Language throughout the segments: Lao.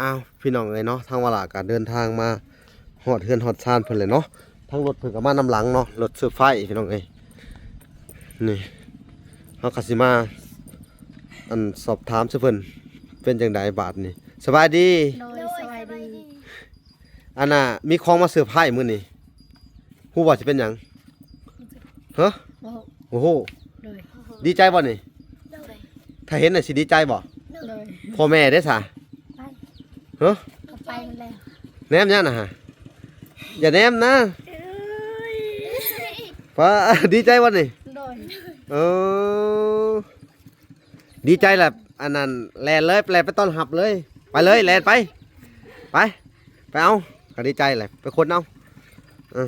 ອ້າວ ພີ່ນ້ອງເອີຍເນາະ ທາງວາລາກໍເດີນທາງມາຮອດເຮືອນຮອດຊານເພິ່ນແລ້ວເນາະ. ທາງລົດເພິ່ນກໍມານຳຫຼັງເນາະ ລົດເຊີໄພຣສ໌ ພີ່ນ້ອງເອີຍ. ນີ້ ເຮົາກໍຊິມາ ອັນ ສອບຖາມໃສ່ເພິ່ນ ເປັນຈັ່ງໃດບາດນີ້? ສະບາຍດີ. ໂດຍ ສະບາຍດີ. ອັນນ່າ ມີຂອງມາເຊີໄພຣສ໌ມື້ນີ້ ຮູ້ບໍ່ຊິເປັນຫຍັງ? ຮະ? ບໍ່ຮູ້. ໂດຍ ດີໃຈບໍ່ນີ້? ໂດຍ ຖ້າເຫັນນະຊິດີໃຈບໍ່? ໂດຍ ພໍ່ແມ່ເດ້ສະ? ຮະ? ໄປແລ້ວ. ແນມຫຍັງນະຫະ? ຢ່າແນມນະ. ເອີຍ ປ້າ ດີໃຈບໍ່ນີ້? ໂດຍ ເອີ ດີໃຈແຫຼະ ອັນນັ້ນ ແລ່ນເລີຍ ແລ່ນໄປຕ້ອນຮັບເລີຍ ໄປເລີຍ ແລ່ນໄປ ໄປ ໄປເອົາ ກໍດີໃຈແຫຼະ ໄປຂົນເອົາ. ເອີ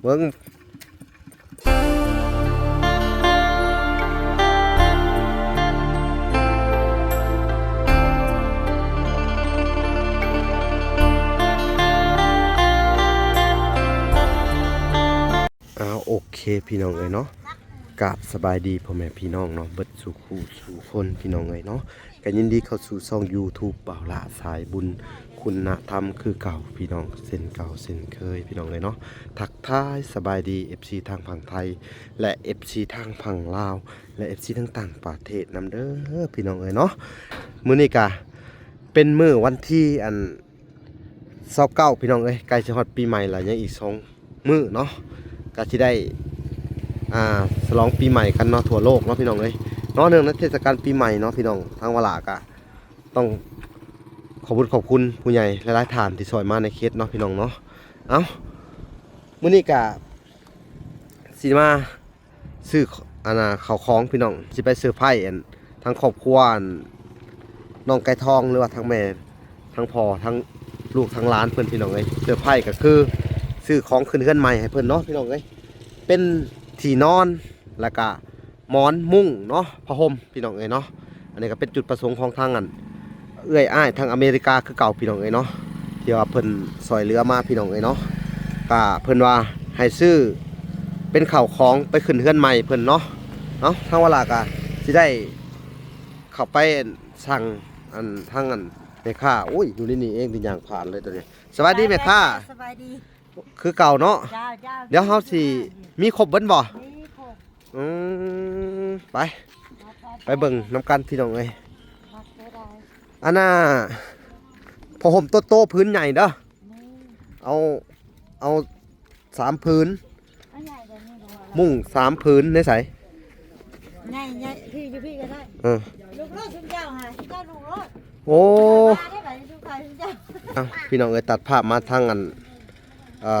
ເບິ່ງ ອ້າວ ໂອເຄ ພີ່ນ້ອງເອີຍເນາະ ກາບສະບາຍດີພໍ່ແມ່ພີ່ນ້ອງເນາະ ເບິດສູ່ຄູ່ສູ່ຄົນ ພີ່ນ້ອງເອີຍເນາະ. ກໍຍິນດີເຂົ້າສູ່ຊ່ອງຢູທູບບ່າວຫຼ້າສາຍບຸນຄຸນນະທຳຄືເກົ່າ ພີ່ນ້ອງ ເຊັ່ນເກົ່າເຊັ່ນເຄີຍ ພີ່ນ້ອງເອີຍເນາະ. ທັກທາຍສະບາຍດີເອັຟຊີທາງຝັ່ງໄທ ແລະ ເອັຟຊີທາງຝັ່ງລາວ ແລະ ເອັຟຊີທາງຕ່າງປະເທດນຳເດີ ພີ່ນ້ອງເອີຍເນາະ. ມື້ນີ້ກະເປັນມື້ວັນທີ ອັນ ຊາວເກົ້າ ພີ່ນ້ອງເອີຍ ໃກ້ຊິຮອດປີໃໝ່ແລ້ວ ຍັງອີກສອງມື້ເນາະ ກໍຊິໄດ້ ອ່າ ສະຫຼອງປີໃໝ່ກັນເນາະ ທົ່ວໂລກເນາະ ພີ່ນ້ອງເອີຍເນາະ. ເນື່ອງໃນເທດສະການປີໃໝ່ເນາະ ພີ່ນ້ອງ ທາງວາລາກໍຕ້ອງຂອບຄຸນຂອບຄຸນຜູ້ໃຫຍ່ຫຼາຍໆທ່ານທີ່ຊ່ອຍມາໃນເຂດເນາະ ພີ່ນ້ອງເນາະ. ເອົ້າ ມື້ນີ້ກໍຊິມາ ຊື້ ອັນນ່າ ເຂົ້າຂອງ ພີ່ນ້ອງ ຊິໄປເຊີໄພຣສ໌ ອັນ ທາງຄອບຄົວ ອັນ ນ້ອງໄກ່ທອງ ຫຼືວ່າທາງແມ່ ທາງພໍ່ ທາງລູກ ທາງຫຼານເພິ່ນ ພີ່ນ້ອງເອີຍ. ເຊີໄພຣສ໌ກໍຄືຊື້ຂອງຂຶ້ນເຮືອນໃໝ່ໃຫ້ເພິ່ນເນາະ ພີ່ນ້ອງເອີຍ ເປັນທີ່ນອນ ແລ້ວກະໝອນ ມຸ້ງເນາະ ຜ້າຫົ່ມ ພີ່ນ້ອງເອີຍເນາະ. ອັນນີ້ກໍເປັນຈຸດປະສົງຂອງທາງ ອັນ ເອື້ອຍອ້າຍທາງອາເມລິກາຄືເກົ່າ ພີ່ນ້ອງເອີຍເນາະ ທີ່ວ່າເພິ່ນຊ່ອຍເຫຼືອມາ ພີ່ນ້ອງເອີຍເນາະ. ກະເພິ່ນວ່າໃຫ້ຊື້ເປັນເຂົ້າຂອງໄປຂຶ້ນເຮືອນໃໝ່ເພິ່ນເນາະ. ເອົ້າ ທາງວາລາກະຊິໄດ້ເຂົ້າໄປສັ່ງ ອັນ ທາງ ອັນ ແມ່ຄ້າ. ໂອ້ຍ ຢູ່ໃນນີ້ເອງ ໄດ້ຍ່າງຜ່ານເລີຍຕອນນີ້. ສະບາຍດີແມ່ຄ້າ. ສະບາຍດີ. ຄືເກົ່າເນາະ. ເຈົ້າ ເຈົ້າ. ດຽວເຮົາຊິມີຄົບເບິດບໍ່? ມີຄົບ. ອືມ ໄປ ໄປ ໄປ ໄປເບິ່ງນຳກັນ ພີ່ນ້ອງເອີຍ. ອັນນ່າ ຜ້າຫົ່ມໂຕໆ ຜືນໃຫຍ່ເດີ. ນີ້ ເອົາ ເອົາສາມຜືນ. ອັນໃຫຍ່ແບບນີ້ບໍ່ວ່າ ມຸ້ງສາມຜືນໃນໃສ? ໃຫຍ່ໆ ພີ່ ຢູ່ພີ່ກໍໄດ້. ເອີ ລູກໂລດ ຊຸມເຈົ້າຫາ ຊຸມເຈົ້າລູກໂລດ. ໂອ້ ມາໄດ້ໄປ ຊຸມເຈົ້າ ຊຸມເຈົ້າ. ອ່ະ ພີ່ນ້ອງເອີຍ ຕັດພາບມາທາງ ອັນ ເອີ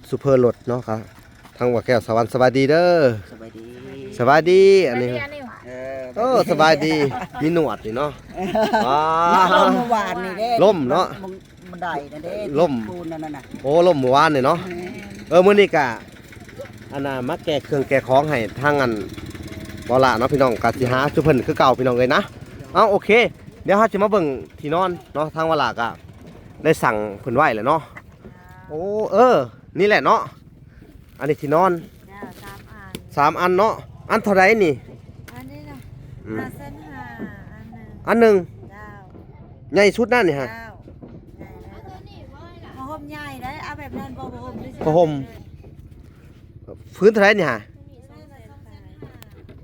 ຊູເປີລົດເນາະ ທາງວ່າແກ້ວສະຫວັນ. ສະບາຍດີເດີ. ສະບາຍດີ. ສະບາຍດີ ອັນນີ້. ເອີ ໂອ້ ສະບາຍດີ ມີໜວດນີ້ເນາະ. ວ້າ ລົ້ມມື້ວານນີ້ເດ້ ລົ້ມເນາະ ບັນໄດນັ້ນເດ້ ລົ້ມ ປູນນັ້ນນະ. ໂອ້ ລົ້ມມື້ວານນີ້ເນາະ. ແມ່ນ. ເອີ ມື້ນີ້ກະ ອັນນ່າ ມາແກະເຄື່ອງແກະຂອງໃຫ້ທາງ ອັນ ບໍ່ລະເນາະ ພີ່ນ້ອງ. ກະຊິຫາສູ່ເພິ່ນຄືເກົ່າ ພີ່ນ້ອງເອີຍນະ. ເອົາ ໂອເຄ ດຽວເຮົາຊິມາເບິ່ງທີ່ນອນເນາະ ທາງວາລາກະໄດ້ສັ່ງເພິ່ນໄວ້ແລ້ວເນາະ. ໂອ້ ເອີ ນີ້ແຫຼະເນາະ ອັນນີ້ທີ່ນອນ. ເຈົ້າ ສາມອັນ ສາມອັນເນາະ. ອັນເທົ່າໃດນີ້? ອັນນີ້ນະ ອືມ ຫ້າແສນຫ້າ ອັນໜຶ່ງ ອັນໜຶ່ງ. ເຈົ້າ ໃຫຍ່ສຸດນັ້ນນີ້ຫະ. ເຈົ້າ ໃຫຍ່ເລີຍ ຜ້າຫົ່ມໃຫຍ່ໄດ໋. ເອົາແບບນັ້ນບໍ່? ຜ້າຫົ່ມຫຼື ຜ້າຫົ່ມ ຜືນເທົ່າໃດນີ້ຫະ?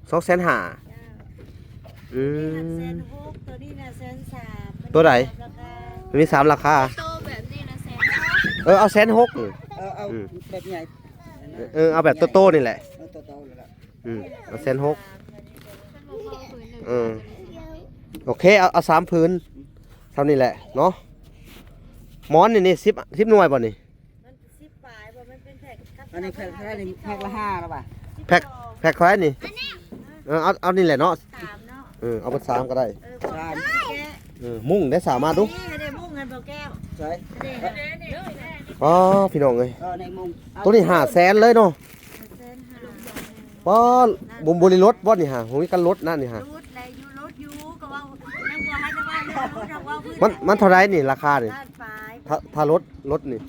ສອງແສນຫ້າ. ອືມ ໂຕນີ້ນະແສນຫົກ ໂຕນີ້ນະແສນສາມ. ໂຕໃດ? ມັນມີສາມລາຄາ ມັນມີສາມລາຄາ. ໂຕແບບນີ້ນະແສນຫົກ. ເອີ ເອົາແສນຫົກ. ເອີ ເອົາ ອືມ ແບບໃຫຍ່. ເອີ ເອົາແບບໂຕໆນີ້ແຫຼະ. ເອີ ໂຕໆນີ້ແຫຼະ. ອືມ ເອົາແສນຫົກ. ມັນບໍ່ພໍຜືນໜຶ່ງ. ເອີ ໂອເຄ ເອົາ ເອົາສາມຜືນ ສ່ຳນີ້ແຫຼະເນາະ. ໝອນນີ້ ນີ້ ສິບ ສິບໜ່ວຍບໍ່ນີ້? ມັນສິບປາຍບໍ່? ມັນເປັນແພັກ. ອັນນີ້ແພັກເທົ່າໃດນີ້? ແພັກລະຫ້າລະຫວາ? ແພັກ ແພັກເທົ່າໃດນີ້? ເອີ ເອົາ ເອົານີ້ແຫຼະເນາະ. ສາມເນາະ. ເອີ ເອົາເບິດສາມກໍໄດ້. ເອີ ເອົາ ສາມ ແກະ. ເອີ ມຸ້ງໄດ້ສາມາດດູ. ນີ້ເດ້ ມຸ້ງຫັ້ນບໍ່ແກ້ວ. ໃສ? ອໍ ພີ່ນ້ອງເອີຍ ເອີ ໃນມຸ້ງ ໂຕນີ້ຫ້າແສນເລີຍເນາະ. ຫ້າແສນຫ້າ. ອໍ ບໍ່ ບໍ່ໄດ້ລົດບໍ່ນີ້ຫະ? ບໍ່ມີການລົດນະນີ້ຫະ? ລົດໄດ້ຢູ່ ລົດຢູ່ ກໍເວົ້າ ຍັງບໍ່ທັນໄດ້ວ່າເລື່ອງລົດ ເວົ້າພື້ນ. ມັນ ມັນເທົ່າໃດນີ້ລາຄານີ້? ລ້ານປາຍ. ຖ້າ ຖ້າລົດ ລົດນີ້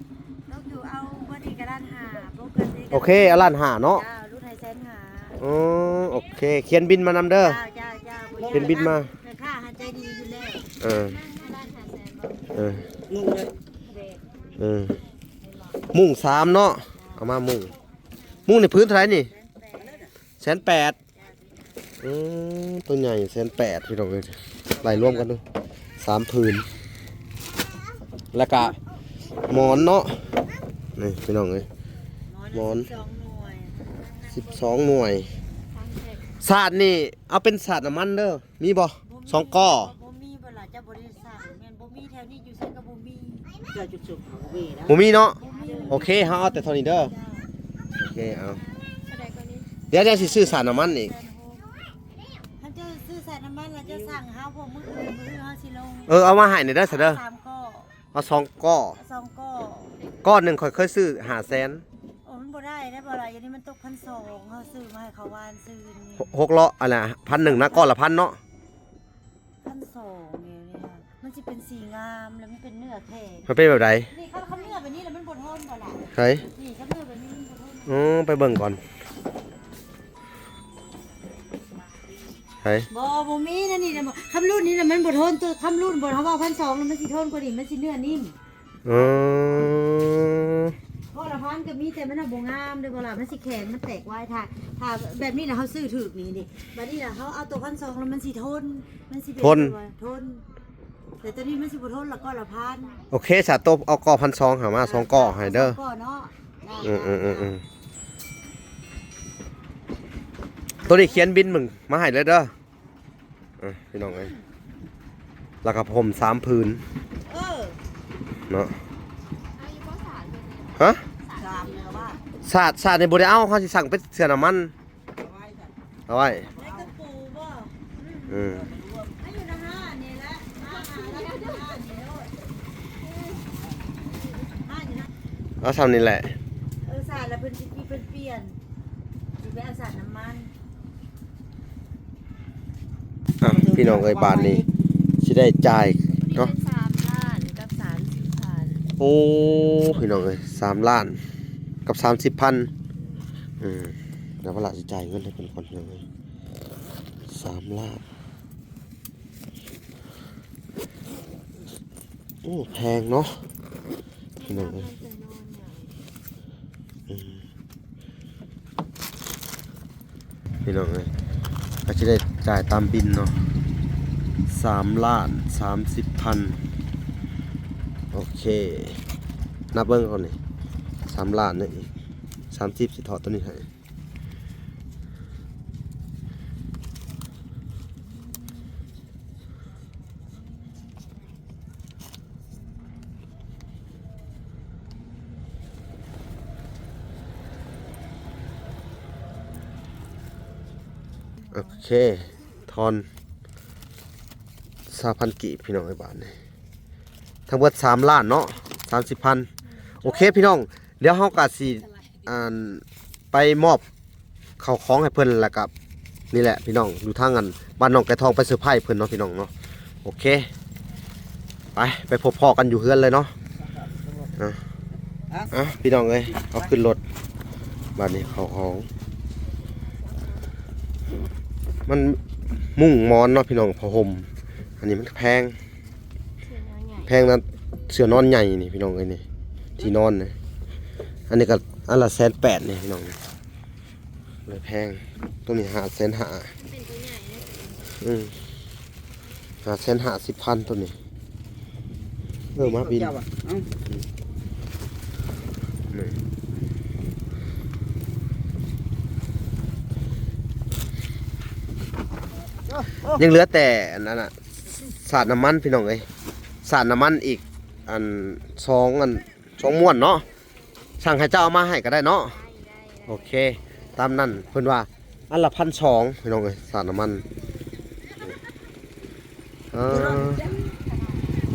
ລົດຢູ່ ເອົາເບິດນີ້ກໍລ້ານຫ້າ ບໍ່ເກີນນີ້. ໂອເຄ ເອົາລ້ານຫ້າເນາະ. ເຈົ້າ ລົດໃຫ້ແສນຫ້າ. ອໍ ໂອເຄ ຂຽນບິນມານຳເດີ. ເຈົ້າ ເຈົ້າ ເຈົ້າ. ຂຽນບິນມາ. ແມ່ຄ້າໃຫ້ໃຈດີຢູ່ແລ້ວ. ເອີ ລ້ານຫ້າແສ ເອີ ມຸງເລີຍ ເອີ ມຸງສາມເນາະ ເອົາມາມຸງ ມຸງນີ້ພື້ນເທົ່າໃດນີ້? ແສນແປດ. ອືມ ຕົວໃຫຍ່ແສນແປດ ພີ່ນ້ອງເອີຍ ໄລ່ລວມກັນເດີ ສາມຜືນ ແລ້ວກະໝອນເນາະ ນີ້ພີ່ນ້ອງເອີຍ ໝອນສິບສອງໜ່ວຍ ສິບສອງໜ່ວຍ ສາດນີ້ເອົາເປັນສາດນ້ຳມັນເດີ ມີບໍ່? ບໍ່ມີ ສອງກໍ ບໍ່ມີ ບໍ່ມີບໍ່ລະ ເຈົ້າບໍ່ໄດ້ສັ່ງ ແມ່ນບໍ່ມີແຖວນີ້ ຢູ່ໃສກໍບໍ່ມີ ເຈົ້າຈຸດສຸກເຂົາບໍ່ມີນະ ບໍ່ມີເນາະ ບໍ່ມີ ໂອເຄ ເຮົາເອົາແຕ່ເທົ່ານີ້ເດີ ເຈົ້າ ໂອເຄ ເອົາ ເທົ່າໃດກໍນີ້ ດຽວ ດຽວຊິຊື້ສາດນ້ຳມັນອີກ ຄັນເຈົ້າຊື້ສາດນ້ຳມັນແລ້ວເຈົ້າສັ່ງເຮົາ ພວກມື້ອື່ນ ມື້ອື່ນເຮົາຊິລົງ ເອີ ເອົາມາໃຫ້ແດ່ເດີ ສາດເດີ ສາມກໍ ເອົາສອງກໍ ເອົາສອງກໍ ກ້ອນໜຶ່ງຂ້ອຍເຄີຍຊື້ຫ້າແສນ ໂອ້ ມັນບໍ່ໄດ້ໄດ໋ ບໍ່ໄດ້ ອັນນີ້ມັນຕົກພັນສອງ ເຮົາຊື້ມາໃຫ້ເຂົາວານຊື້ນີ້ ຫົກ ຫົກເລາະ ອັນນ່ະ ພັນໜຶ່ງນະ ກ້ອນລະພັນເນາະ ພັນສອງນີ້ ມັນຊິເປັນສີງາມ ແລ້ວມັນເປັນເນື້ອແຂງ ມັນເປັນແບບໃດ? ນີ້ ຄັນ ຄັນເນື້ອແບບນີ້ແລ້ວມັນບໍ່ທົນບໍ່ລະ? ໃສ? ນີ້ ຄັນເນື້ອແບບນີ້ມັນບໍ່ທົນ ເອີ ໄປເບິ່ງກ່ອນ ໃສ? ບໍ່ ບໍ່ມີນະ ນີ້ນະ ຄັນລຸ້ນນີ້ນະມັນບໍ່ທົນ ຕົວ ຄັນລຸ້ນບໍ່ ເຮົາວ່າພັນສອງນະ ມັນຊິທົນກວ່ານີ້ ມັນຊິເນື້ອນິ້ມ ເອີ ກໍລະພັນກໍມີ ແຕ່ມັນນະບໍ່ງາມເດ້ບໍ່ລະ ມັນຊິແຂງ ມັນແຕກໄວ ຖ້າ ຖ້າແບບນີ້ນະເຮົາຊື້ຖືກນີ້ ນີ້ ບາດນີ້ນະເຮົາເອົາຕົວພັນສອງແລ້ວມັນຊິທົນ ມັນຊິເປັນ ທົນ ແບບວ່າທົນ ແຕ່ຕົວນີ້ມັນຊິບໍ່ທົນລະ ກໍລະພັນ ໂອເຄ ສາໂຕ ເອົາກໍພັນສອງຫາມາ ອ່າ ສອງກໍໃຫ້ເດີ ສອງກໍເນາະ ອືມໆໆໆ ໂຕນີ້ຂຽນບິນເບິ່ງມາໃຫ້ເລີຍເດີ. ອ່ະ ພີ່ນ້ອງເອີຍ ແລ້ວກໍຜ້າຫົ່ມສາມຜືນ ເອີ ເນາະ ຮະ ສາມແລ້ວວ່າ ສາດ ສາດນີ້ບໍ່ໄດ້ເອົາ ເຮົາຊິສັ່ງເປັນເສື້ອນ້ຳມັນ ເອົາໄວ້ ເອົາໄວ້ ໃນກະປູບໍ່? ອືມ ໃຫ້ຢູ່ນະ ຫ້ານີ້ແຫຼະ ຫ້າ ຫ້າ ຫ້ານີ້ໂລດ ຫ້ານີ້ນະ ເອົາສ່ຳນີ້ແຫຼະ ເອີ ສາດລະເພິ່ນຊິ ເພິ່ນປ່ຽນ ຊິໄປເອົາສາດນ້ຳມັນ. ອ່ະ ພີ່ນ້ອງເອີຍ ບາດນີ້ຊິໄດ້ຈ່າຍເນາະ ພໍດີເປັນສາມລ້ານກັບສາມສິບພັນ ໂອ້ ພີ່ນ້ອງເອີຍ ສາມລ້ານກັບສາມສິບພັນ ອືມ ແລ້ວພາລະຊິຈ່າຍເງິນໃຫ້ເພິ່ນກ່ອນ ພີ່ນ້ອງເອີຍ ສາມລ້ານ ໂອ້ ແພງເນາະ ພີ່ນ້ອງເອີຍ ອືມ ພີ່ນ້ອງເອີຍ ກໍຊິໄດ້ຈ່າຍຕາມບິນເນາະ ສາມລ້ານສາມສິບພັນ ໂອເຄ ນັບເບິ່ງກ່ອນນີ້ ສາມລ້ານນີ້ ສາມສິບ ຊິຖອດຕົວນີ້ໃຫ້. ໂອເຄ ທອນຊາວພັນກີບ ພີ່ນ້ອງເອີຍ ບາດນີ້ ທັງເບິດສາມລ້ານເນາະ ສາມສິບພັນ ໂອເຄ ພີ່ນ້ອງ ດຽວເຮົາກໍຊິ ອັນ ໄປມອບເຂົ້າຂອງໃຫ້ເພິ່ນ ແລ້ວກໍ ນີ້ແຫຼະ ພີ່ນ້ອງ ຢູ່ທາງ ອັນ ບ້ານໜອງໄກ່ທອງ ໄປເຊີໄພເພິ່ນເນາະ ພີ່ນ້ອງເນາະ ໂອເຄ ໄປ ໄປພົບພໍ້ກັນຢູ່ເຮືອນເລີຍເນາະ ອ່ະ ອ່ະ ພີ່ນ້ອງເອີຍ ເອົາຂຶ້ນລົດ ບາດນີ້ເຂົ້າຂອງ ມັນມຸ້ງໝອນເນາະ ພີ່ນ້ອງ ຜ້າຫົ່ມ ອັນນີ້ມັນແພງ ເສື້ອນອນໃຫຍ່ ແພງນະ ເສື້ອນອນໃຫຍ່ນີ້ ພີ່ນ້ອງເອີຍ ນີ້ ທີ່ນອນນີ້ ອັນນີ້ກໍອັນລະແສນແປດນີ້ ພີ່ນ້ອງ ເລີຍແພງ ຕົວນີ້ຫ້າແສນຫ້າ ມັນເປັນຕົວໃຫຍ່ເດ້ ອືມ ຫ້າແສນຫ້າສິບພັນ ຕົວນີ້ ເອີ ມາບິນ ເຈົ້າວ່າ ເອົ້າ ນີ້ ຍັງເຫຼືອແຕ່ອັນນັ້ນນະ ສາດນ້ຳມັນ ພີ່ນ້ອງເອີຍ ສາດນ້ຳມັນອີກ ອັນ ສອງ ອັນ ສອງມ້ວນເນາະ ສັ່ງໃຫ້ເຈົ້າເອົາມາໃຫ້ກໍໄດ້ເນາະ ໄດ້ ໄດ້ ໂອເຄ ຕາມນັ້ນ ເພິ່ນວ່າອັນລະພັນສອງ ພີ່ນ້ອງເອີຍ ສາດນ້ຳມັນ ເອີ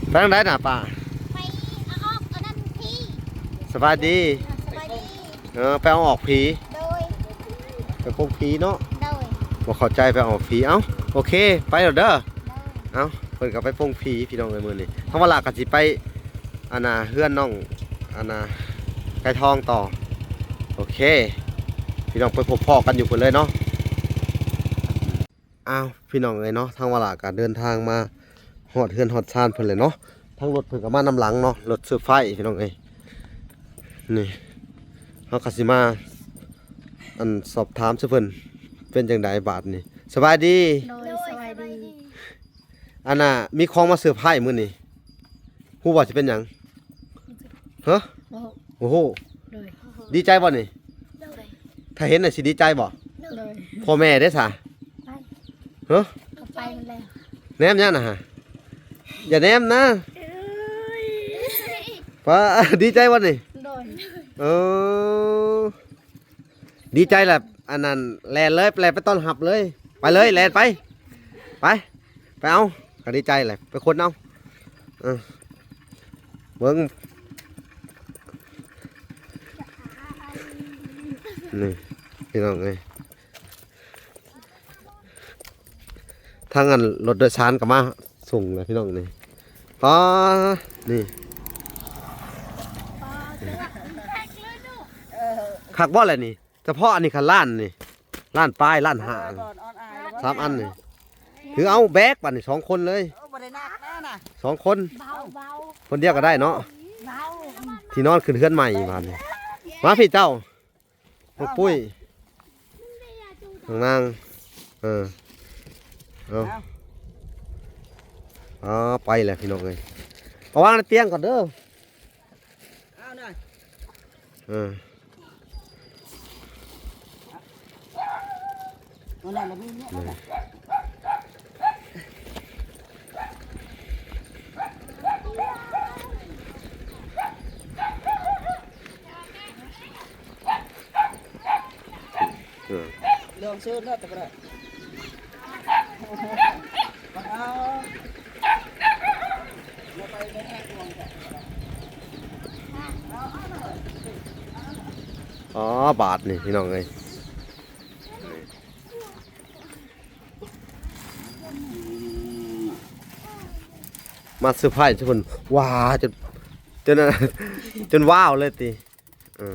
ໄປທາງໃດນະປ້າ? ໄປເອົາອອກອັນນັ້ນຜີ ສະບາຍດີ ສະບາຍດີ ເອີ ໄປເອົາອອກຜີ ໂດຍ ໄປປົງຜີເນາະ ໂດຍ ບໍ່ເຂົ້າໃຈ ໄປເອົາອອກຜີ ເອົ້າ ໂອເຄ ໄປແລ້ວເດີ ໂດຍ ເອົ້າ ເພິ່ນກໍໄປປົງຜີ ພີ່ນ້ອງເອີຍ ມື້ນີ້ ທາງວາລາກໍຊິໄປ ອັນນ່າ ເຮືອນນ້ອງ ອັນນ່າ ໄກ່ທອງຕໍ່ ໂອເຄ ພີ່ນ້ອງໄປພົບພໍ້ກັນຢູ່ພຸ້ນເລີຍເນາະ ອ້າວ ພີ່ນ້ອງເອີຍເນາະ ທາງວາລາກໍເດີນທາງມາຮອດເຮືອນຮອດຊານເພິ່ນແລ້ວເນາະ ທາງລົດເພິ່ນກໍມານຳຫຼັງເນາະ ລົດເຊີໄພພີ່ນ້ອງເອີຍ. ນີ້ ເຮົາກໍຊິມາ ອັນ ສອບຖາມໃສ່ເພິ່ນ ເປັນຈັ່ງໃດບາດນີ້? ສະບາຍດີ. ໂດຍ ໂດຍ ສະບາຍດີ ສະບາຍດີ. ອັນນ່າ ມີຂອງມາເຊີໄພມື້ນີ້ ຮູ້ບໍ່ຊິເປັນຫຍັງ? ຮະ? ບໍ່ຮູ້ ບໍ່ຮູ້. ໂດຍ ດີໃຈບໍ່ນີ້? ໂດຍ ຖ້າເຫັນນະຊິດີໃຈບໍ່? ໂດຍ ພໍ່ແມ່ເດ້ສະ? ໄປ ຮະ? ເອົາໄປແລ້ວ ແນມຫຍັງນະຫະ? ຢ່າແນມນະ. ເອີຍ ປ້າ ດີໃຈບໍ່ນີ້? ໂດຍ ເອີ ດີໃຈລະ ອັນນັ້ນ ແລ່ນເລີຍ ແລ່ນໄປຕ້ອນຮັບເລີຍ ໄປເລີຍ ແລ່ນໄປ ໄປ ໄປເອົາ ກໍດີໃຈແຫຼະ ໄປຂົນເອົາ. ເອີ ເບິ່ງ ນີ້ ພີ່ນ້ອງເອີຍ ທາງອັນລົດໂດຍສານກໍມາສົ່ງແລ້ວພີ່ນ້ອງນີ້. ປ້າ ນີ້ ຄັກບໍ່ລະນີ້? ສະເພາະອັນນີ້ຄັນລ້ານນີ້ ລ້ານປາຍ ລ້ານຫ້າ ສາມອັນນີ້ ຖືເອົາແບກບາດນີ້ ສອງຄົນເລີຍ. ເອີ ບໍ່ໄດ້ໜັກນະນະ ສອງຄົນ ເບົາໆ ຄົນດຽວກໍໄດ້ເນາະ ເບົາ ທີ່ນອນຂຶ້ນເຮືອນໃໝ່ບາດນີ້. ມາພີ່ເຈົ້າ ນ້ອງປຸ້ຍ ນ້ອງນາງ ເອີ ເອົາ ເອົາ ອໍ ໄປແລ້ວພີ່ນ້ອງເອີຍ. ເອົາວາງໃນຕຽງກ່ອນເດີ ເອົາໜ້ອຍ ເອີ ເອີ ລອງເຊີນເນາະ ແຕ່ບໍ່ໄດ້ ອໍ ບາດນີ້ພີ່ນ້ອງເອີຍ ມາເຊີໄພໃສ່ເພິ່ນ ວ້າ ຈົນ ຈົນ ຈົນວ້າວເລີຍຕິ. ເອີ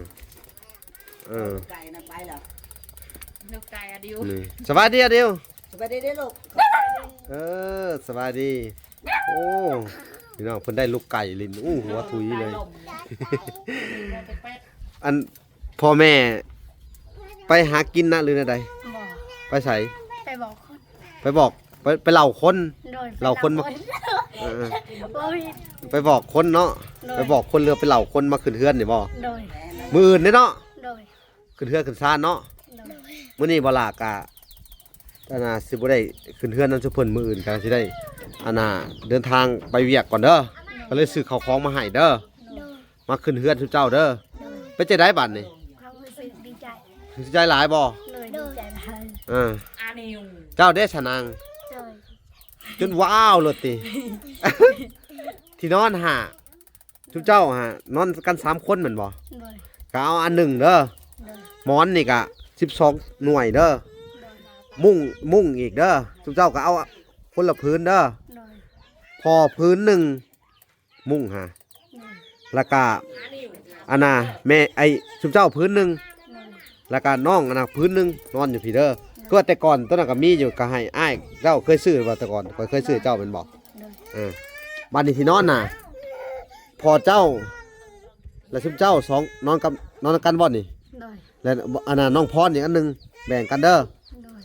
ເອີ ໄກ່ນະໄປແລ້ວ ລູກໄກ່ອາດິວ ນີ້ ສະບາຍດີອາດິວ ສະບາຍດີເດີລູກ ເອີ ສະບາຍດີ. ໂອ້ ພີ່ນ້ອງ ເພິ່ນໄດ້ລູກໄກ່ຫຼິ້ນ ໂອ້ ຫົວທຸຍເລີຍ. ອັນ ພໍ່ແມ່ໄປຫາກິນນະ ຫຼືແນວໃດ? ບໍ່ ໄປໃສ? ໄປບອກຄົນ ໄປບອກ ໄປ ໄປເລົ່າຄົນ ໂດຍ ເລົ່າຄົນມາ ໄປເລົ່າຄົນ ເອີ ບໍ່ຜິດ ໄປບອກຄົນເນາະ ໂດຍ ໄປບອກຄົນ ຫຼືໄປເລົ່າຄົນມາຂຶ້ນເຮືອນນີ້ບໍ່? ໂດຍ ມື້ອື່ນເດ້ເນາະ ໂດຍ ຂຶ້ນເຮືອນຂຶ້ນຊານເນາະ ໂດຍ ມື້ນີ້ບໍ່ລະກະ ອັນນ່າ ຊິບໍ່ໄດ້ຂຶ້ນເຮືອນນຳຊຸມເພິ່ນ ມື້ອື່ນກະຊິໄດ້ ອັນນ່າ ເດີນທາງໄປວຽກກ່ອນເດີ ໂດຍ ກໍເລີຍຊື້ເຂົ້າຂອງມາໃຫ້ເດີ ໂດຍ ມາຂຶ້ນເຮືອນຊຸມເຈົ້າເດີ ໂດຍ ເປັນຈັ່ງໃດບາດນີ້? ຄວາມຮູ້ສຶກດີໃຈ ດີໃຈຫຼາຍບໍ່? ໂດຍ ດີໃຈຫຼາຍ ເອີ ອານິວ ເຈົ້າເດ້ສະນາງ? ໂດຍ ຈົນວ້າວໂລດຕິ ທີ່ນອນຫາ ຊຸມເຈົ້າຫານອນກັນສາມຄົນແມ່ນບໍ່? ໂດຍ ກໍເອົາອັນໜຶ່ງເດີ ໂດຍ ໝອນນີ້ກະສິບສອງໜ່ວຍເດີ ໂດຍ ມຸ້ງ ມຸ້ງອີກເດີ ຊຸມເຈົ້າກໍເອົາຄົນລະຜືນເດີ ໂດຍ ພໍຜືນໜຶ່ງ ມຸ້ງຫາ ແລ້ວກະ ອັນນ່າ ແມ່ ໄອ້ ຊຸມເຈົ້າຜືນໜຶ່ງ ແລ້ວກະນ້ອງອັນນ່າຜືນໜຶ່ງ ນອນຢູ່ພີ້ເດີ ຄືວ່າແຕ່ກ່ອນໂຕນັ້ນກະມີຢູ່ ກະໃຫ້ອ້າຍເຈົ້າເຄີຍຊື້ບໍ່ ແຕ່ກ່ອນຂ້ອຍເຄີຍຊື້ເຈົ້າແມ່ນບໍ່? ເອີ ບາດນີ້ທີ່ນອນນະ ພໍ່ເຈົ້າ ແລະຊຸມເຈົ້າສອງນອນກັບ ນອນນຳກັນບໍ່ນີ້? ໂດຍ ແລະອັນນ່າ ນ້ອງພອນອີກອັນໜຶ່ງ ແບ່ງກັນເດີ ໂດຍ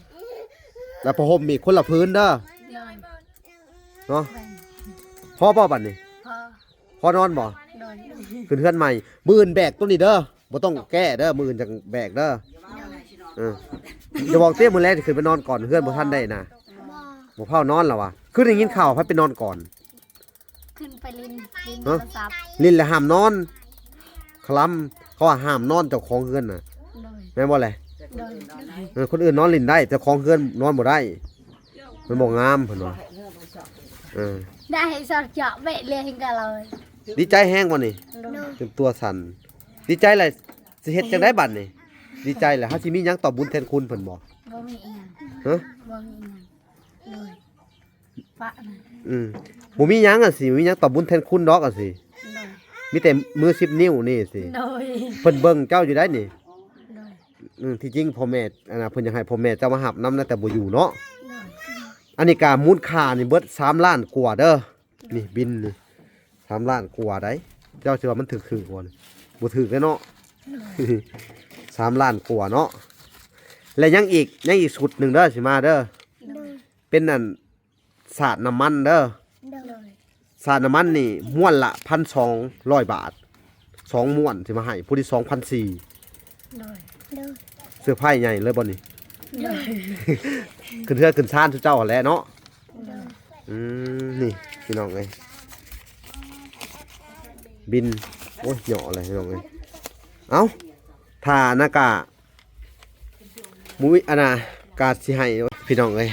ແລະຜ້າຫົ່ມອີກຄົນລະຜືນເດີ ໂດຍ ເນາະ ພໍບໍ່ບາດນີ້? ພໍ ພໍນອນບໍ່? ໂດຍ ຂຶ້ນເຮືອນໃໝ່ ມື້ອື່ນແບກໂຕນີ້ເດີ ບໍ່ຕ້ອງແກ້ເດີ ມື້ອື່ນຈັ່ງແບກເດີ ໂດຍ ເອີ ຢ່າບອກຕິ ມື້ແລງຊິຂຶ້ນໄປນອນກ່ອນ ເຮືອນບໍ່ທັນໄດ້ນະ ບໍ່ ບໍ່ພ້າວນອນລະຫວາ ຄືໄດ້ຍິນຂ່າວໃຜໄປນອນກ່ອນ? ຂຶ້ນໄປຫຼິ້ນ ຫຼິ້ນໂທລະສັບ ຫຼິ້ນແລ້ວຫ້າມນອນ ຄະລຳ ເຂົາວ່າຫ້າມນອນເຈົ້າຂອງເຮືອນນະ ໂດຍ ແມ່ນບໍ່ແລະ? ໂດຍ ເອີ ຄົນອື່ນນອນຫຼິ້ນໄດ້ ເຈົ້າຂອງເຮືອນນອນບໍ່ໄດ້ ມັນບໍ່ງາມເພິ່ນວ່າ ເອີ ໄດ້ໃຫ້ຊອກເຈາະເວະເລີຍ ເຫັນກະເລີຍ ດີໃຈແຮງບໍ່ນີ້? ໂດຍ ຈົນຕົວສັ່ນ ດີໃຈແລ້ວຊິເຮັດຈັ່ງໃດບາດນີ້? ດີໃຈແລ້ວເຮົາຊິມີຫຍັງຕອບບຸນແທນຄຸນເພິ່ນບໍ່? ບໍ່ມີອີຫຍັງ ຮະ? ບໍ່ມີອີຫຍັງ ໂດຍ ປະນະ ອືມ ບໍ່ມີຫຍັງອັນຊີ້ ບໍ່ມີຫຍັງຕອບບຸນແທນຄຸນດອກອັນຊີ້ ໂດຍ ມີແຕ່ມືສິບນິ້ວນີ້ຊີ້ ໂດຍ ເພິ່ນເບິ່ງເຈົ້າຢູ່ໄດ໋ນີ້ ໂດຍ ອືມ ທີ່ຈິງພໍ່ແມ່ ອັນນ່າ ເພິ່ນຢາກໃຫ້ພໍ່ແມ່ເຈົ້າມາຮັບນຳນະ ແຕ່ບໍ່ຢູ່ເນາະ ໂດຍ ອັນນີ້ກະມູນຄ່ານີ້ເບິດສາມລ້ານກວ່າເດີ ນີ້ບິນນີ້ ສາມລ້ານກວ່າໃດ໋. ເຈົ້າຊິວ່າມັນຖືກໆບໍ່? ບໍ່ຖືກເດ້ເນາະ. ສາມລ້ານກວ່າເນາະ. ແລະຍັງອີກ ຍັງອີກຊຸດໜຶ່ງເດີ ຊິມາເດີ. ໂດຍ ເປັນອັນ ສາດນ້ຳມັນເດີ. ໂດຍ ສາດນ້ຳມັນນີ້ມ້ວນລະພັນສອງຮ້ອຍບາດ ສອງມ້ວນຊິມາໃຫ້ ຜູ້ທີ່ສອງພັນສີ່. ໂດຍ ໂດຍ ເຊີໄພໃຫຍ່ເລີຍບໍ່ນີ້? ໂດຍ ຂຶ້ນເຮືອນຂຶ້ນຊານຊຸມເຈົ້າຫັ້ນແຫຼະເນາະ. ໂດຍ ອືມ ນີ້ພີ່ນ້ອງເອີຍ ບິນ ໂອ້ຍ ຫຍໍ້ເລີຍພີ່ນ້ອງເອີຍ. ເອົ້າ ຖ້ານະກະ ມື້ອັນນ່າ ກະຊິໃຫ້ພີ່ນ້ອງເອີຍ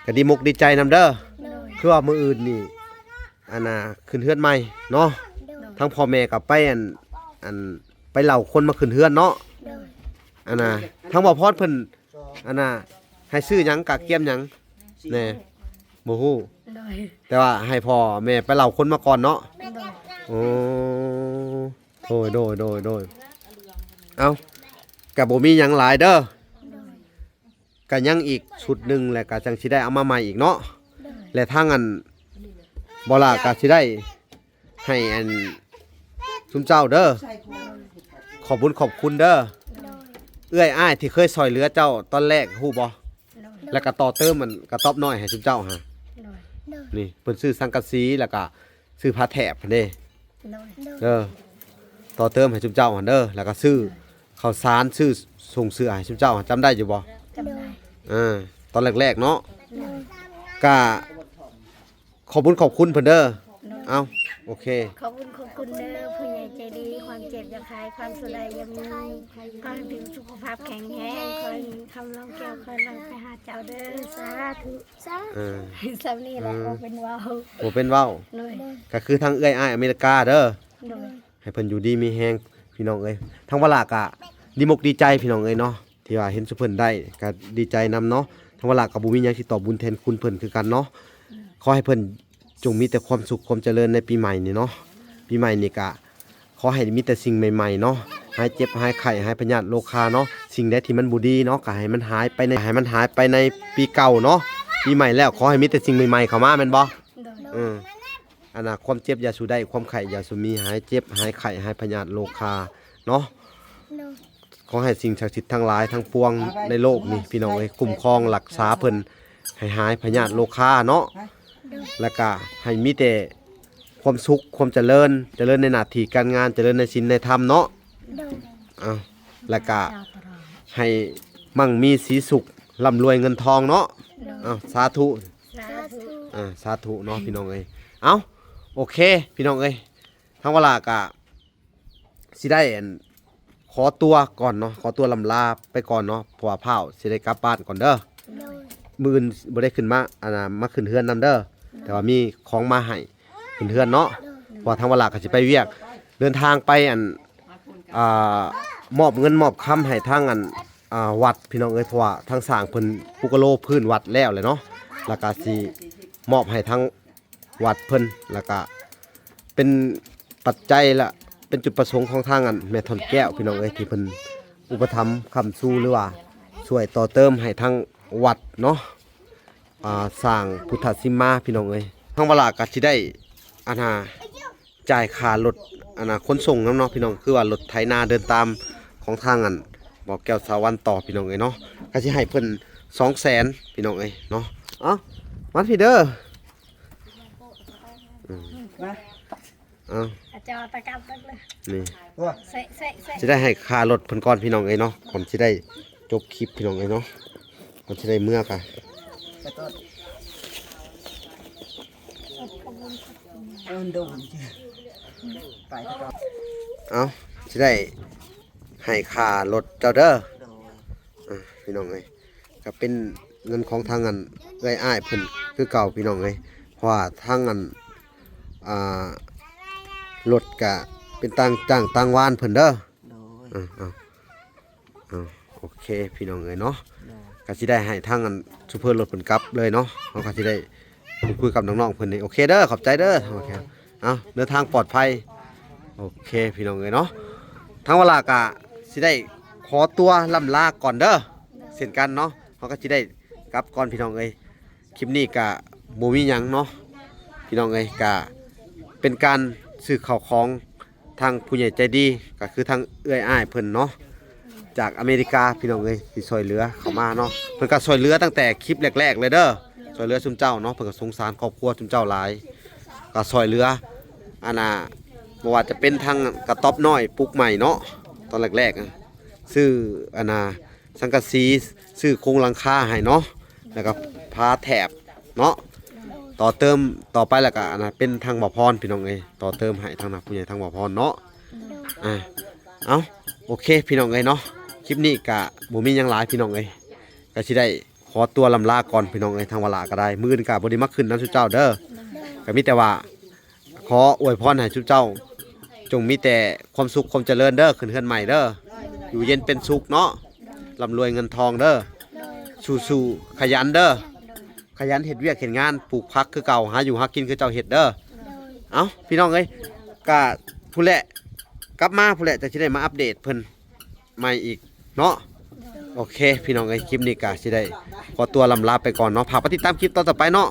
ກະດີມົກດີໃຈນຳເດີ. ໂດຍ ຄືວ່າມື້ອື່ນນີ້ ອັນນ່າ ຂຶ້ນເຮືອນໃໝ່ເນາະ. ໂດຍ ທັງພໍ່ແມ່ກະໄປ ອັນ ອັນ ໄປເຫຼົ່າຄົນມາຂຶ້ນເຮືອນເນາະ. ໂດຍ ອັນນ່າ ທັງບ່າວພອນເພິ່ນ ອັນນ່າ ໃຫ້ຊື້ຫຍັງ ກະກຽມຫຍັງແດ່ ບໍ່ຮູ້. ໂດຍ ແຕ່ວ່າໃຫ້ພໍ່ແມ່ໄປເຫຼົ່າຄົນມາກ່ອນເນາະ. ໂດຍ ໂອ້ ໂດຍ ໂດຍ ໂດຍ ໂດຍ. ເອົ້າ ກະບໍ່ມີຫຍັງຫຼາຍເດີ. ໂດຍ ກະຍັງອີກຊຸດໜຶ່ງ ແລ້ວກະຈັ່ງຊິໄດ້ເອົາມາໃໝ່ອີກເນາະ. ໂດຍ ແລະທາງອັນ ບໍ່ຫຼ້າກະຊິໄດ້ໃຫ້ອັນ ຊຸມເຈົ້າເດີ ຂອບບຸນຂອບຄຸນເດີ. ໂດຍ ເອື້ອຍອ້າຍທີ່ເຄີຍຊ່ອຍເຫຼືອເຈົ້າຕອນແລກ ຮູ້ບໍ່? ໂດຍ ແລ້ວກະຕໍ່ເຕີມອັນກະຕອບນ້ອຍໃຫ້ຊຸມເຈົ້າຫາ. ໂດຍ ໂດຍ ນີ້ເພິ່ນຊື້ສັງກະສີ ແລ້ວກະ ຊື້ຜ້າແຖບຫັ້ນເດ້. ໂດຍ ເອີ ຕໍ່ເຕີມໃຫ້ຊຸມເຈົ້າຫັ້ນເດີ ແລ້ວກໍຊື້ເຂົ້າສານ ຊື້ຖົງເສື້ອໃຫ້ຊຸມເຈົ້າ ຈຳໄດ້ຢູ່ບໍ່? ຈຳໄດ້. ເອີ ຕອນແລກໆເນາະ. ໂດຍ ກະຂອບບຸນຂອບຄຸນເພິ່ນເດີ. ໂດຍ ເອົ້າ ໂອເຄ ຂອບບຸນຂອບຄຸນເດີ ຜູ້ໃຫຍ່ໃຈດີ ຄວາມເຈັບຢ່າຄາຍ ຄວາມສະບາຍຢ່າມີ ຂໍໃຫ້ມີສຸຂະພາບແຂງແຮງ ຂໍໃຫ້ມີຄຳລອງແກ້ວ ຂໍໃຫ້ໄປຫາເຈົ້າເດີ ສາທຸ. ເອີ ສ່ຳນີ້ແຫຼະ ອືມ ບໍ່ເປັນເວົ້າ ບໍ່ເປັນເວົ້າ. ໂດຍ ກໍຄືທາງເອື້ອຍອ້າຍອາເມລິກາເດີ. ໂດຍ ໃຫ້ເພິ່ນຢູ່ດີມີແຮງພີ່ນ້ອງເອີຍ. ທາງວາລາກໍດີມົກດີໃຈພີ່ນ້ອງເອີຍເນາະ ທີ່ວ່າເຫັນຊຸມເພິ່ນໄດ້ ກໍດີໃຈນຳເນາະ. ທາງວາລາກໍບໍ່ມີຫຍັງຊິຕອບບຸນແທນຄຸນເພິ່ນຄືກັນເນາະ. ໂດຍ ຂໍໃຫ້ເພິ່ນຈົ່ງມີແຕ່ຄວາມສຸກຄວາມຈະເລີນໃນປີໃໝ່ນີ້ເນາະ. ປີໃໝ່ນີ້ກໍ ຂໍໃຫ້ມີແຕ່ສິ່ງໃໝ່ໆເນາະ ຫາຍເຈັບຫາຍໄຂ້ ຫາຍພະຍາດໂລຄາເນາະ. ສິ່ງໃດທີ່ມັນບໍ່ດີເນາະ ກໍໃຫ້ມັນຫາຍໄປໃນ ໃຫ້ມັນຫາຍໄປໃນປີເກົ່າເນາະ. ປີໃໝ່ແລ້ວ ຂໍໃຫ້ມີແຕ່ສິ່ງໃໝ່ໆເຂົ້າມາ ແມ່ນບໍ່? ໂດຍ ເອີ ອັນນ່າ ຄວາມເຈັບຢ່າສູ່ໄດ້ ຄວາມໄຂ້ຢ່າສູ່ມີ ຫາຍເຈັບຫາຍໄຂ້ ຫາຍພະຍາດໂລຄາເນາະ. ໂດຍ ຂໍໃຫ້ສິ່ງສັກສິດທັງຫຼາຍທັງປວງໃນໂລກນີ້ ພີ່ນ້ອງເອີຍ ຄຸ້ມຄອງຮັກສາເພິ່ນໃຫ້ຫາຍພະຍາດໂລຄາເນາະ. ໂດຍ ແລ້ວກະໃຫ້ມີແຕ່ຄວາມສຸກຄວາມຈະເລີນ ຈະເລີນໃນໜ້າທີ່ການງານ ຈະເລີນໃນສິນໃນທຳເນາະ. ໂດຍ ເອົ້າ ແລ້ວກະໃຫ້ໝັ່ງມີສີສຸກ ລ່ຳລວຍເງິນທອງເນາະ. ໂດຍ ເອົ້າ ສາທຸ ສາທຸ ອ່າ ສາທຸເນາະ ພີ່ນ້ອງເອີຍ. ເອົ້າ ໂອເຄ ພີ່ນ້ອງເອີຍ ທາງວາລາກະ ຊິໄດ້ ອັນ ຂໍຕົວກ່ອນເນາະ ຂໍຕົວລ່ຳລາໄປກ່ອນເນາະ ເພາະວ່າພ້າວຊິໄດ້ກັບບ້ານກ່ອນເດີ. ໂດຍ ມື້ອື່ນບໍ່ໄດ້ຂຶ້ນມາ ອັນນ່າ ມາຂຶ້ນເຮືອນນຳເດີ. ໂດຍ ແຕ່ວ່າມີຂອງມາໃຫ້ຂຶ້ນເຮືອນເນາະ. ໂດຍ ເພາະວ່າທາງວາລາກໍຊິໄປວຽກ ເດີນທາງໄປ ອັນ ອ່າ ມອບເງິນມອບຄຳໃຫ້ທາງ ອັນ ອ່າ ວັດ ພີ່ນ້ອງເອີຍ ເພາະວ່າທາງສ້າງເພິ່ນປຸກກະໂລພື້ນວັດແລ້ວແຫຼະເນາະ ແລ້ວກໍຊິມອບໃຫ້ທາງ ວັດເພິ່ນ ແລ້ວກະເປັນປັດໄຈ ແລະ ເປັນຈຸດປະສົງຂອງທາງ ອັນ ແມ່ທ່ອນແກ້ວ ພີ່ນ້ອງເອີຍ ທີ່ເພິ່ນອຸປະຖຳຄ້ຳຊູ ຫຼືວ່າຊ່ວຍຕໍ່ເຕີມໃຫ້ທາງວັດເນາະ ອ່າ ສ້າງພຸດທະສິມາ ພີ່ນ້ອງເອີຍ. ທາງວາລາກະຊິໄດ້ ອັນນ່າ ຈ່າຍຄ່າລົດ ອັນນ່າ ຂົນສົ່ງນຳເນາະ ພີ່ນ້ອງ ຄືວ່າລົດໄຖນາເດີນຕາມຂອງທາງ ອັນ ບໍ່ແກ້ວສາວັນຕໍ່ ພີ່ນ້ອງເອີຍເນາະ ກະຊິໃຫ້ເພິ່ນສອງແສນ ພີ່ນ້ອງເອີຍເນາະ. ເອົ້າ ມາພີ້ເດີ. ອືມ ມາ ເອົາ ອາຈານຕະກັບເບິ່ງເລີຍ ນີ້ ໂອ້ຍ ເຊະເຊະເຊະ ຊິໄດ້ໃຫ້ຄ່າລົດເພິ່ນກ່ອນ ພີ່ນ້ອງເອີຍເນາະ ກ່ອນຊິໄດ້ຈົບຄລິບ ພີ່ນ້ອງເອີຍເນາະ ກ່ອນຊິໄດ້ເມືອກະ ເອີ ໂດນ ໄປກ່ອນ ເອົາ ຊິໄດ້ໃຫ້ຄ່າລົດເຈົ້າເດີ ໂດຍ ອ່າ ພີ່ນ້ອງເອີຍ ກໍເປັນເງິນຂອງທາງ ອັນ ເອື້ອຍອ້າຍເພິ່ນຄືເກົ່າ ພີ່ນ້ອງເອີຍ ເພາະວ່າທາງ ອັນ ອ່າ ລົດກະເປັນຕ່າງຈ້າງຕ່າງວານເພິ່ນເດີ ໂດຍ ເອົາ ເອົາ ເອົາ ໂອເຄ ພີ່ນ້ອງເອີຍເນາະ ໂດຍ ກະຊິໄດ້ໃຫ້ທາງ ອັນ ໂຊເຟີລົດເພິ່ນກັບເລີຍເນາະ ເຮົາກະຊິໄດ້ ຄຸຍກັບນ້ອງໆເພິ່ນນີ້ ໂອເຄເດີ ຂອບໃຈເດີ ໂອເຄ ເອົາ ເດີນທາງປອດໄພ ໂອເຄ ພີ່ນ້ອງເອີຍເນາະ ທາງວາລາກະຊິໄດ້ຂໍຕົວລ່ຳລາກ່ອນເດີ ເຊັ່ນກັນເນາະ ເຮົາກໍຊິໄດ້ກັບກ່ອນ ພີ່ນ້ອງເອີຍ ຄລິບນີ້ກະບໍ່ມີຫຍັງເນາະ ພີ່ນ້ອງເອີຍ ກະ ເປັນການຊື້ເຂົ້າຂອງທາງຜູ້ໃຫຍ່ໃຈດີ ກໍຄືທາງເອື້ອຍອ້າຍເພິ່ນເນາະ ຈາກອາເມລິກາ ພີ່ນ້ອງເອີຍ ທີ່ຊ່ວຍເຫຼືອເຂົ້າມາເນາະ. ເພິ່ນກໍຊ່ວຍເຫຼືອຕັ້ງແຕ່ຄລິບແລກໆເລີຍເດີ ຊ່ວຍເຫຼືອຊຸມເຈົ້າເນາະ. ເພິ່ນກໍສົງສານຄອບຄົວຊຸມເຈົ້າຫຼາຍ ກໍຊ່ວຍເຫຼືອ ອັນນ່າ ບໍ່ວ່າຈະເປັນທັງກະຕ໊ອບນ້ອຍປຸກໃໝ່ເນາະ ຕອນແລກໆ ຊື້ ອັນນ່າ ສັງກະສີ ຊື້ໂຄງຫຼັງຄາໃຫ້ເນາະ ແລ້ວກໍຝາແຖບເນາະ ຕໍ່ເຕີມຕໍ່ໄປ ແລ້ວກໍອັນນ່າ ເປັນທາງບ່າວພອນ ພີ່ນ້ອງເອີຍ ຕໍ່ເຕີມໃຫ້ທາງນະ ຜູ້ໃຫຍ່ທາງບ່າວພອນເນາະ. ອ່າ ເອົ້າ ໂອເຄ ພີ່ນ້ອງເອີຍເນາະ ຄລິບນີ້ກະບໍ່ມີຫຍັງຫຼາຍ ພີ່ນ້ອງເອີຍ ກະຊິໄດ້ຂໍຕົວລ່ຳລາກ່ອນ ພີ່ນ້ອງເອີຍ. ທາງວາລະກະໄດ້ ມື້ອື່ນກະບໍ່ໄດ້ມາຂຶ້ນນຳຊຸມເຈົ້າເດີ ກະມີແຕ່ວ່າ ຂໍອວຍພອນໃຫ້ຊຸມເຈົ້າ ຈົ່ງມີແຕ່ຄວາມສຸກຄວາມຈະເລີນເດີ ຂຶ້ນເຮືອນໃໝ່ເດີ ຢູ່ເຢັນເປັນສຸກເນາະ ລ່ຳລວຍເງິນທອງເດີ ສູ້ໆ ຂະຫຍັນເດີ ຂະຫຍັນເຮັດວຽກເຮັດງານ ປູກຜັກຄືເກົ່າ ຫາຢູ່ຫາກິນຄືເຈົ້າເຮັດເດີ. ເອົ້າ ພີ່ນ້ອງເອີຍ ກະພຸ້ນແຫຼະ ກັບມາພຸ້ນແຫຼະ ຈະຊິໄດ້ມາອັບເດດເພິ່ນ ໃໝ່ອີກເນາະ. ໂອເຄ ພີ່ນ້ອງເອີຍ ຄລິບນີ້ກະຊິໄດ້ຂໍຕົວລ່ຳລາໄປກ່ອນເນາະ ຝາກໄປຕິດຕາມຄລິບຕອນຕໍ່ໄປເນາະ.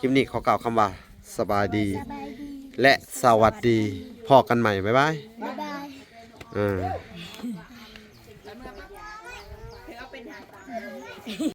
ຄລິບນີ້ຂໍກ່າວຄຳວ່າ ສະບາຍດີ ສະບາຍດີ ແລະ ສະຫວັດດີ ພໍ້ກັນໃໝ່ ບາຍບາຍ ບາຍບາຍ ເອີ